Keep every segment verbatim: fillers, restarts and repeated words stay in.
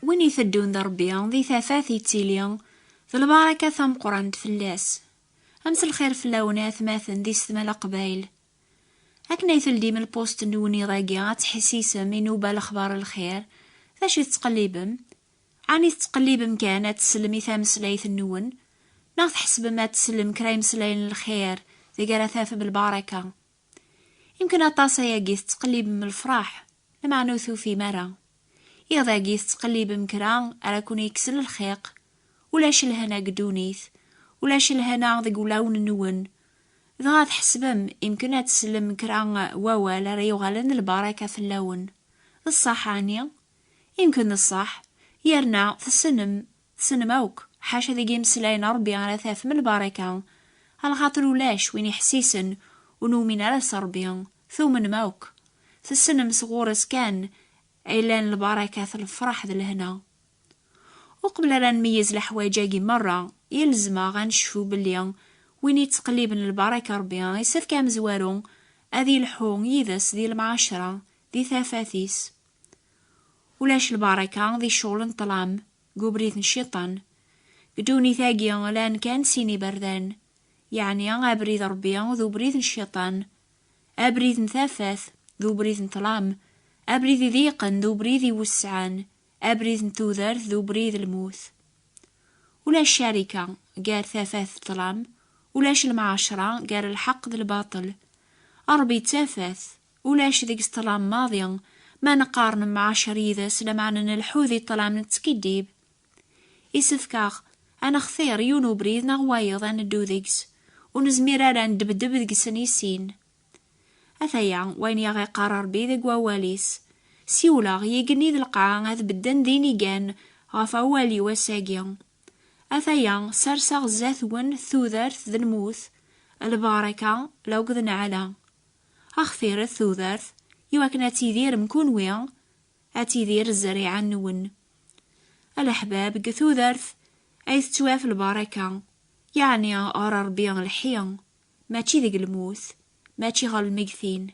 Win iteddun d Ṛebbi, di tafat yettili, d lbaraka tameqqrant fell-as. Am s lxir fell-awen a atmaten d isetma Leqbayel. Akken ay teldim lpust-nwen iḍ-agi, ad tḥessisem i nnuba lexbar lxir, d acu i tettqellibem? Ɛni tettqellibem kan ad teslem i tameslayt-nwen? Neɣ tḥesbem ad teslem kra imeslayen n lxir deg ara tafem lbaraka? Imken aṭas ayagi tettqellibem lefraḥ, lameɛna ur tufim ara. Iḍ-agi tettqellibem kra ara ken-yekksen lxiq. Ulac lhana deg ddunit, ulac lhana deg wulawen-nwen. Dɣa tḥesbem imken ad teslem kra wawal ara yuɣalen d lbaraka fell-awen. D ṣṣeḥ ɛni? Imken d ṣṣeḥ, yerna tessnem, tessnem akk, ḥaca deg imeslayen n Ṛebbi ara tafem lbaraka, alaxaṭer ulac win iḥessisen ur numin ara s Ṛebbi, tumnem akk. Tessnem sɣur-s kan ay llan lbarakat, lefraḥ d lehna. Uqbel ara nmeyyez leḥwayeǧ-agi merra, yelzem-aɣ ad necfu belli win yettqelliben lbaraka Ṛebbi, yessefk amezwaru ad yelḥu yid-s di lemɛacra, di tafat-is. Ulac lbaraka di ccɣel n ṭṭlam, deg ubrid n cciṭan. Deg ddunit-agi llan kan sin iberdan, yeɛni abrid n Ṛebbi d ubrid n cciṭan, abrid n tafat d ubrid n ṭṭlam, abrid iḍiqen d ubrid iwesɛan, abrid n tudert d ubrid n lmut. Ulac ccarika gar tafat d ṭṭlam, ulac lemɛacra gar lḥeqq d lbaṭel. Ṛebbi d tafat, ulac deg-s ṭṭlam maḍi, ma neqqar nemɛacer yid-s, lameɛna nleḥḥu di ṭṭlam netskiddib. Isefk-aɣ ad nextir yiwen ubrid neɣ wayeḍ ad neddu deg-s, ur nezmir ara ad neddebdeb deg-sen i sin. Ataya wayen i aɣ-iqqar Ṛebbi deg wawal-is: "Siwleɣ i yigenni d lqaɛa ad bedden d inigan ɣef wawal-iw ass-agi. Ataya serseɣ zdat-wen tudert d lmut, lbaraka lakked nneɛla. Xtiret tudert, iwakken ad tidirem kunwi, ad tidir zzeriɛa-nwen." A leḥbab, deg tudert ay tettwaf lbaraka, yeɛni ɣer Ṛebbi lḥi, mačči deg lmut, mačči ɣer lmegtin.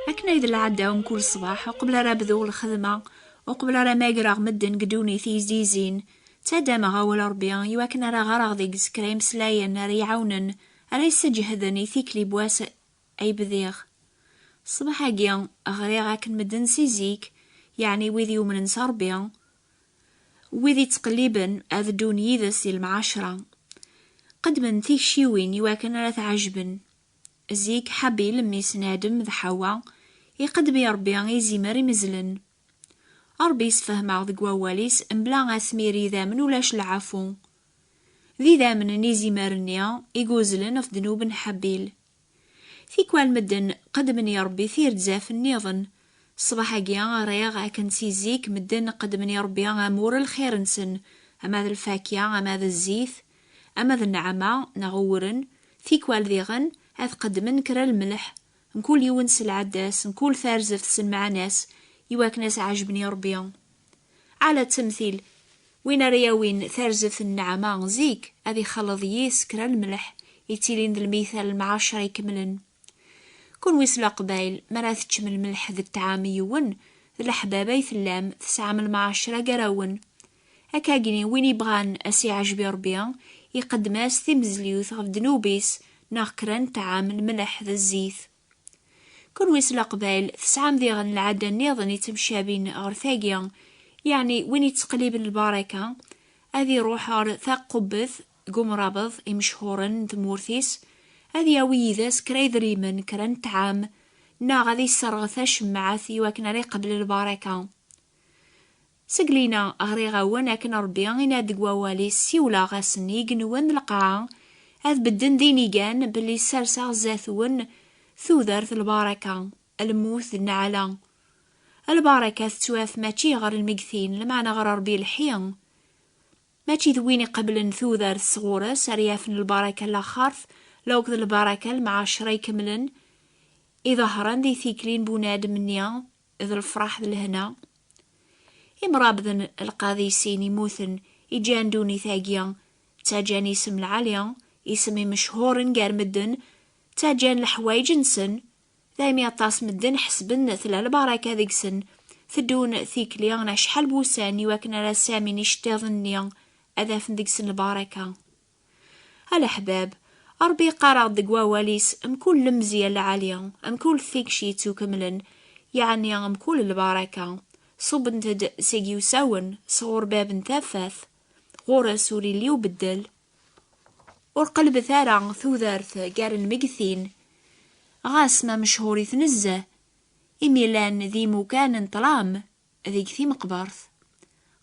Akken ay d lɛadda-w mkul ṣṣbeḥ, uqbel ara bduɣ lxedma, uqbel ara magreɣ medden deg ddunit i yi-d-izzin, ttaddameɣ awal Ṛebbi iwakken ara ɣreɣ deg-s kra imeslayen ara yi-ɛawnen, ara yi-sseǧheden i tikli n wass ay bdiɣ. Ṣṣbeḥ-agi, ɣriɣ akken medden si zik, yeɛni wid yumnen s Ṛebbi, wid ittqelliben ad ddun yid-s di lemɛacra. Qeddmen tikciwin iwakken ara t-ɛejben. Zik, Ḥabil, mmi-s n Adem d Ḥawa, iqeddem i Ṛebbi izimer imezlen. Ṛebbi yessefhem-aɣ deg wawal-is, mebla asmir idammen ulac lɛafu. D idammen n izimer-nni i yuzzlen ɣef ddnub n Ḥabil. Tikwal medden qeddmen i Ṛebbi tirdzaf nniḍen. Ṣṣbeḥ-agi, ɣriɣ akken si zik medden qeddmen i Ṛebbi amur n lxir-nsen, ama d lfakya, ama d zzit, ama d nneɛma neɣ uwren, tikwal diɣen ad qeddmen kra n lmelḥ. Mkul yiwen s lɛadda-s, mkul tarzeft s lmeɛna-s, iwakken ad s-ɛejben i Ṛebbi. Ɛla ttemtil, win ara yawin tarzeft n nneɛma zik, ad ixelleḍ yis kra n lmelḥ, ittilin d lmital n lɛecra ikemlen. Kunwi s Leqbayel, mi ara teččem lmelḥ d ṭṭɛam yiwen, d leḥbab ay tellam, tesɛam lemɛacra gar-awen. Akkagni, win ibɣan ad s-iɛejeb i Ṛebbi, iqeddem-as timezliwt ɣef ddnub-is, neɣ kra n ṭṭɛam, lmelḥ d zzit. Kunwi s Leqbayel, tesɛam diɣen lɛadda nniḍen ittemcabin ɣer tagi, yeɛni win yettqelliben lbaraka, ad iruḥ ɣer taqqubbet deg umrabeḍ imechhuren n tmurt-is, ad yawi yid-s kra idrimen, kra n ṭṭɛam, neɣ ad isserɣet tacemmaɛt iwakken ara iqebl lbaraka. Seg lina ɣriɣ-awen akken Ṛebbi yenna-d deg wawal-is: "Siwleɣ-asen i yigenwen d lqaɛa, ad bedden d inigan belli sserseɣ zdat-wen tudert lbaraka, lmut d nneɛla." Lbaraka tettwaf mačči ɣer lmegtin, lameɛna ɣer Ṛebbi lḥi. Mačči d win iqeblen tudert sɣur-s ara yafen lbaraka n laxert, lakked lbaraka n lemɛacra ikemlen, iḍehren di tikli n bunadem-nni d lefraḥ d lehna. Imrabḍen lqaḍisin immuten iǧǧan ddunit-agi, ttaǧǧan isem lɛali, isem imechuren gar medden, ttaǧǧan leḥwayeǧ-nsen, Daymi aṭas medden ḥesben tella lbaraka deg-sen, teddun tikli n acḥal n wussan i wakken ara sɛun iceṭṭiḍen-nni ad afen deg-sen lbaraka. A leḥbab, Ṛebbi yeqqar-aɣ-d deg wawal-is, mkul lemzeyya lɛali, mkul tikci yettukemlen, yeɛni mkul lbaraka, ṣubbent-d seg yiwsawen, sɣur bab n tafat, ɣur-s ur illi ubeddel. Ur qellbet ara tudert gar lmegtin, ɣas ma mechurit nezzeh, imi llan d imukan n ṭṭlam deg timeqbert.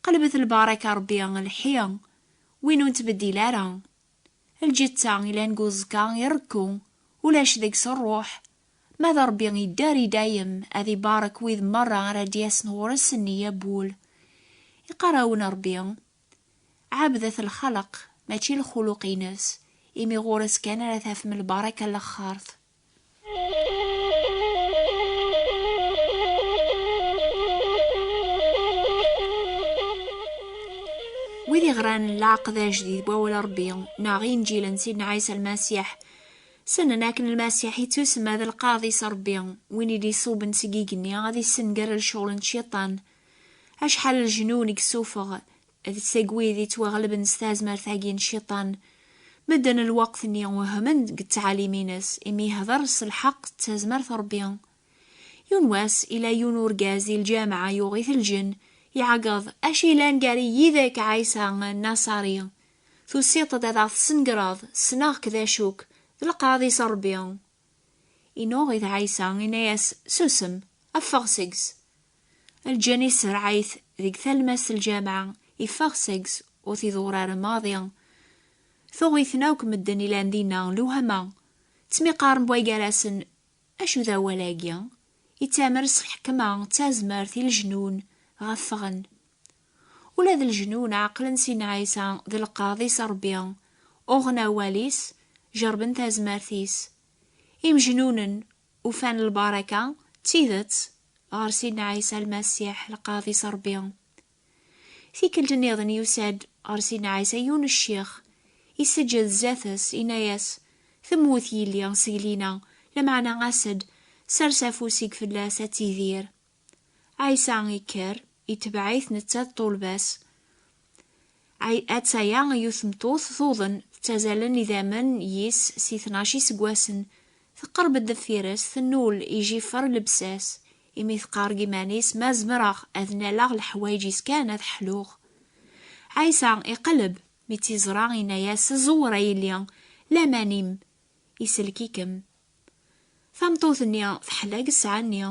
Qellbet lbaraka Ṛebbi lḥi, win ur nettbeddil ara. Lǧetta ilan deg uẓekka irekku, ulac deg-s ṛṛuḥ. Ma d Ṛebbi idder i dayem, ad ibarek wid merra ara d-yasen ɣur-s nniya n wul. Iqqar-awen Ṛebbi, ɛebdet lxelq, mačči lxuluq-ines, imi ɣur-s kan ara tafem lbaraka n lexxart. Wid iɣran leɛqed ajdid n wawal Ṛebbi, neɣ inǧil n Sidna Ɛisa Lmasiḥ, ssnen akken Lmasiḥ ittusemma d lqaḍi-s Ṛebbi, win i d-iṣuben seg igenni ad issenger lecɣel n Cciṭan. Acḥal n leǧnun i yessufeɣ, d seg wid yettwaɣelben s tazmert-agi n Cciṭan. Medden lweqt-nni wehmen deg ttɛalim-ines, imi yehder s lḥeqq d tazmert n Ṛebbi. Yiwen wass, ila yiwen urgaz di lǧameɛ yuɣ-it lǧen, iɛeggeḍ: "Acu yellan gar-i yid-k, Ɛisa Nnaṣari? Tusiḍ-d ad aɣ-tessengreḍ, ssneɣ-k d acu-k, d lqaḍi-s Ṛebbi." Inuɣ-it Ɛisa, inna-yas: "Susem, ffeɣ seg-s." Lǧen iserreɛ-it deg talmast n lǧameɛ, iffeɣ seg-s, ur t-iḍur ara maḍi. Tuɣ-iten akk medden ilan dinna lewhama, ttmiqaren wway gar-asen: "Acu d awal-agi? Ittamer s lḥekma d tazmert i leǧnun ɣa ffɣen." Ula d leǧnun ɛeqlen Sidna Ɛisa d lqaḍi-s Ṛebbi, uɣen awal-is, jerrben tazmert-is. Imejnunen ufan lbaraka d tidet ɣer Sidna Ɛisa Lmasiḥ, lqaḍi-s Ṛebbi. Tikkelt nniḍen yusa-d ɣer Sidna Ɛisa yiwen ccix, iseǧǧed zdat-s, inna-yas: "Temmut yelli seg lina, lameɛna as-d, sers afus-ik fell-as ad tidir." Ɛisa ikker, itbeɛ-it netta d ṭṭulba-s. Ɛi-, attaya yiwet tmeṭṭut tuḍen, ttazalen idammen yis si tnac iseggasen. Teqreb-d deffir-s, tennul, ijiffer llebsa-s, imi teqqar deg iman-is: "Ma zemreɣ ad naleɣ leḥwayeǧ-is kan, ad ḥluɣ." Ɛisa iqelleb, mi tt-iẓra, inna-yas: "Ẓewwer, a yelli, laman-im, isellek-ikem." Tameṭṭut-nni teḥla deg ssɛa-nni.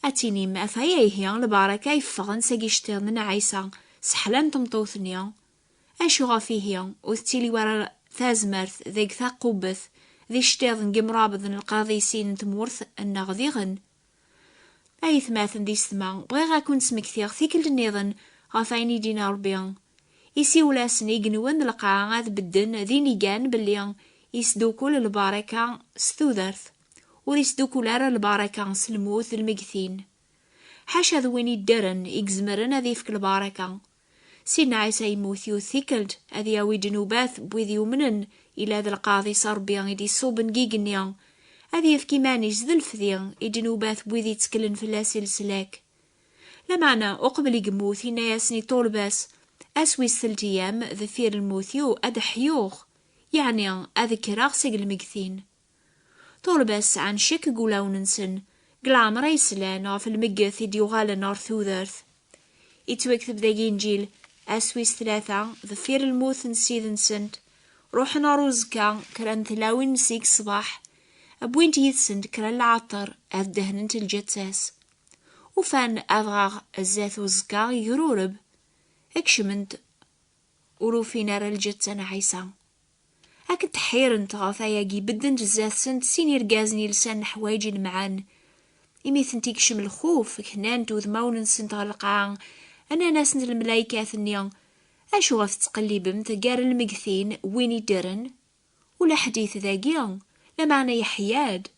Ad tinim: "Ataya ihi lbaraka yeffɣen seg iceṭṭiḍen n Ɛisa, seḥla n tmeṭṭut-nni. Acu ɣef ihi ur tettili wara tazmert deg taqubbet d iceṭṭiḍen n yimrabeḍ n lqaḍisin n tmurt-nneɣ diɣen?" Aytmaten d isetma, bɣiɣ ad ken-smektiɣ tikkelt nniḍen ɣef wayen i d-yenna Ṛebbi. Isiwel-asen igenwen n lqaɛa ad bedden d inigan belli isdukul lbaraka s tudert, ur isdukul ara lbaraka s lmut d lmegtin. Ḥaca d win iddren i izemren ad ifk lbaraka. Sidna Ɛisa yemmut yiwet tikkelt, ad yawi ddnubat n wid yumnen, ila d lqaḍi s Ṛebbi i d-iṣuben deg igenni, ad yefk iman-is d lefdi i ddnubat n wid itteklen fell-as i leslak. Lameɛna, uqbel i yemmut, inna-yasen i ṭṭulba-s: "Ass wis telt iyam, deffir lmut-iw, ad ḥyuɣ, yeɛni ad kkreɣ seg lmegtin." Ṭulba-s sɛan ccek deg wulawen-nsen, deg leɛmer ay slan ɣef lmegget i d-yuɣalen ɣer tudert. Ittwakteb dagi Inǧil: "Ass wis tlata, deffir lmut n Ssid-nsent, ruḥen ɣer uẓekka kra n tlawin seg ṣṣbeḥ, wwint yid-sent kra n lɛeṭṭer ad dehnent lǧetta-s. Ufan adɣaɣ zdat uẓekka igrureb, kecment, ur ufin ara lǧetta n Ɛisa. Akken tḥirent ɣef ayagi, beddent zdat-sent sin irgazen ilsan leḥwayeǧ ilemɛen. Imi tent-ikcem lxuf, knant udmawen-nsent ɣer lqaɛa, nnan-asent lmelaykat-nni: 'Acuɣer tettqellibemt gar lmegtin win iddren? Ulaḥdit dagi, lameɛna yeḥya-d.'"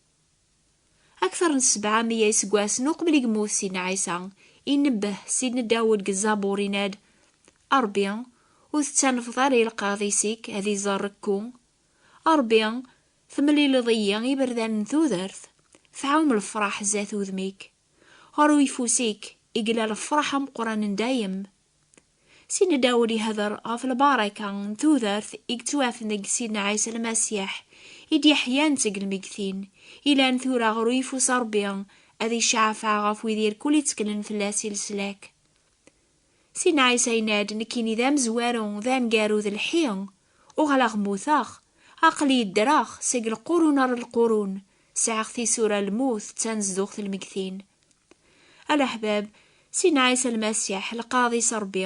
Akter n sebɛa meyya iseggasen uqbel i yemmut Sidna Ɛisa, inebbeh Sidna Dawed deg Zabur, inna-d: "A Ṛebbi, ur tettanfeḍ ara i lqaḍis-ik ad iẓer rekku? A Ṛebbi, temlileḍ-iyi iberdan n tudert. tɛum lefraḥ zdat udem-ik. Ɣer uyeffus-ik i yella lefraḥ ameqqran n dayem. Sin-d awal ihder ɣef lbaraka n tudert i yettwafen deg Sidna Ɛisa Lmasiḥ, i d-yeḥyan seg lmegtin, ilan tura ɣer uyeffus Ṛebbi, ad iceɛfeɛ ɣef wid irkul itteklen fell-as i leslak. Sidna Ɛisa yenna-d: "Nekkini d amezwaru, d aneggaru, d lḥi. Uɣaleɣ mmuteɣ, aql-i ddreɣ seg lqurun ar lqurun, sɛiɣ tisura n lmut d tanezduɣt n lmegtin." A leḥbab, Sidna Ɛisa Lmasiḥ, lqaḍi-s Ṛebbi,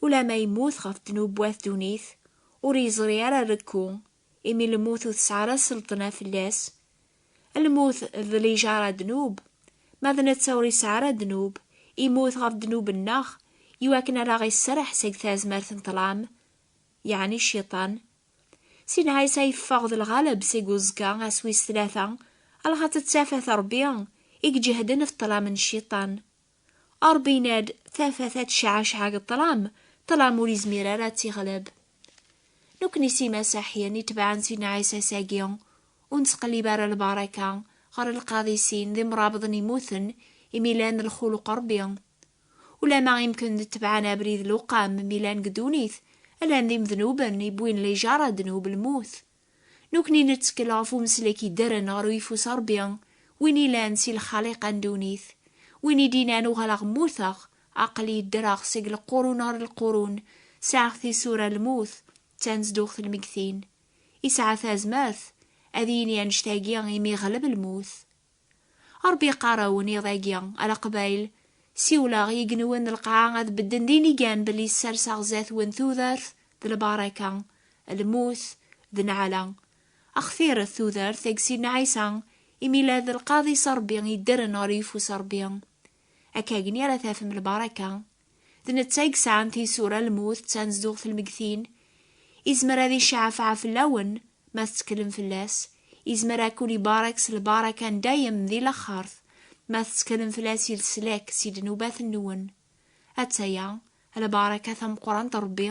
ulamma yemmut ɣef ddnub n wat ddunit, ur yeẓri ara rekku, imi lmut ur tesɛi ara sselṭna fell-as. Lmut d lijaṛa ddnub, ma d netta ur yesɛi ara ddnub, immut ɣef ddnub-nneɣ, iwakken ad aɣ-iserreḥ seg tazmert n ṭṭlam, yeɛni cciṭan. Sidna Ɛisa yeffeɣ d lɣaleb seg uẓekka ass wis tlata, alaxaṭ d tafat Ṛebbi i iǧehden ɣef ṭṭlam n cciṭan. Ṛebbi yenna-d: "Tafat ad tecɛacɛa deg ṭṭlam, ṭṭlam ur izmir ara ad tt-iɣleb." Nekkni s imasaḥiyen itebɛen Sidna Ɛisa ass-agi, ur nettqellib ara lbaraka ɣer lqaḍisin d imrabḍen immuten, imi llan d lxuluq Ṛebbi. Ulamma imken d tebɛen abrid n lewqam mi llan deg ddunit, llan d imednuben iwwin lijaṛa ddnub lmut. Nekkni nettkel ɣef umeslek iddren ɣer uyeffus Ṛebbi, win ilan si lxaliqa n ddunit, win i d-inan: "Uɣaleɣ mmuteɣ, aql-i ddreɣ seg lqurun ɣer lqurun, sɛiɣ tisura n lmut d tanezduɣt n lmegtin." Isɛa tazmert ad yini annect-agi imi iɣleb lmut. Ṛebbi yeqqar-awen iḍ-agi, a Leqbayel, siwleɣ i igenwen n lqaɛa ad bedden d inigan belli sserseɣ zdat-wen tudert d lbaraka, lmut d nneɛla. Xtiret tudert deg Sidna Ɛisa, imi llan d lqaḍi-s Ṛebbi iddren ɣer uyeffus Ṛebbi. Akka agni ara tafem lbaraka. D netta i yesɛan tisura n lmut d tanezduɣt n lmegtin. Izmer ad iceɛfeɛ fell-awen ma tetteklem fell-as. Izmer ad ken-ibarek s lbaraka n dayem di laxert ma tetteklem fell-as i leslak si ddnubat-nwen. Attaya lbaraka tameqqrant n Ṛebbi.